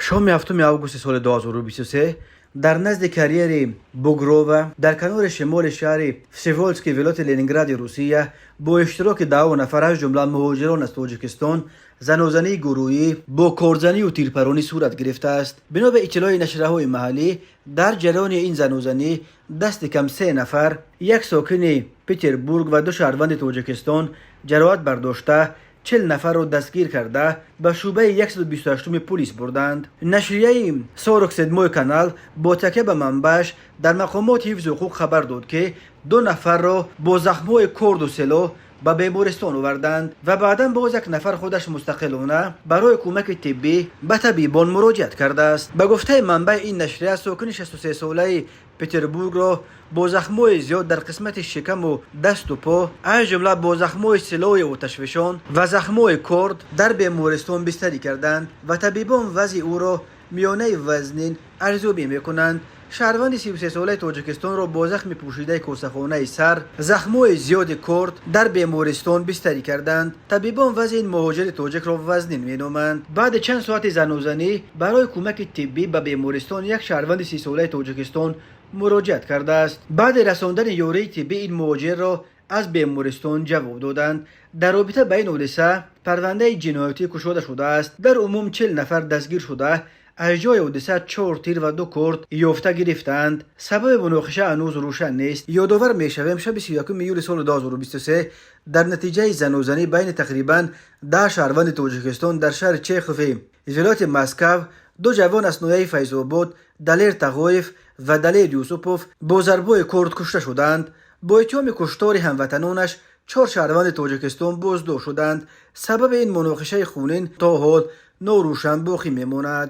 Шоми 7 августи соли 2023 дар назди карьери Бугрова дар канори шимоли шаҳри Всеволожски вилояти Ленингради Русия бо иштироки 10 нафар, аз ҷумла муҳоҷирон аз Тоҷикистон, занозании гурӯҳӣ бо кордзанию тирпаронӣ сурат гирифтааст. Бино ба иттилои нашрияҳои маҳаллӣ, дар ҷараёни ин занозанӣ дасти кам се нафар, як сокини Петербург ва ду шаҳрванди Тоҷикистон, ҷароҳат бардошта, 40 нафарро дастгир карда, ба шӯъбаи 128-уми пулис бурданд. Нашрияи 47-й канал бо такя ба манбааш дар мақомоти ҳифзи ҳуқуқ хабар дод, ки ду нафарро бо захмҳои корду силоҳ ба бемористон оварданд ва баъдан боз як нафар худаш мустақилона барои кӯмаки тиббӣ ба табибон муроҷиат кардааст. Ба гуфтаи манбаи ин нашрия, сокини 63-солаи Петербургро бо захмҳои зиёд дар қисмати шикаму дасту по, аз ҷумла бо захмҳои силоҳи оташфишон ва захмҳои корд, дар бемористон бистарӣ карданд ва табибон вазъи ӯро миёнаи вазнин арзёбӣ мекунанд. Шаҳрванди 33-солаи Тоҷикистонро бо захми пӯшидаи косахонаи сар, захмҳои зиёди корд дар бемористон бистарӣ карданд. Табибон вазъи ин муҳоҷири тоҷикро вазнин меноманд. Баъди чанд соати занозанӣ барои кӯмаки тиббӣ ба бемористон як шаҳрванди 30-солаи Тоҷикистон муроҷиат кардааст. Баъди расондани ёрии тиббӣ ин муҳоҷирро аз бемористон ҷавоб доданд. Дар робита ба ин ҳодиса парвандаи ҷиноятӣ кушода шудааст. Дар умум 40 нафар дастгир шуда, аз ҷои ҳодиса чор тир ва ду корд ёфта гирифтаанд. Сабаби муноқиша ҳанӯз рӯшан нест. Ёдовар мешавем, шаби 31 июли соли 2023 дар натиҷаи занозанӣ байни тақрибан 10 шаҳрванди Тоҷикистон дар шаҳри Чехови вилояти Москав ду ҷавон аз ноҳияи Файзобод, Далер Тағоев ва Далер Юсупов, бо зарбҳои корд кушта шуданд. Бо иттиҳоми куштори ҳамватанонаш чор шаҳрванди Тоҷикистон боздошт шуданд. Сабаби ин муноқишаи хунин то ҳол норӯшан боқӣ мемонад.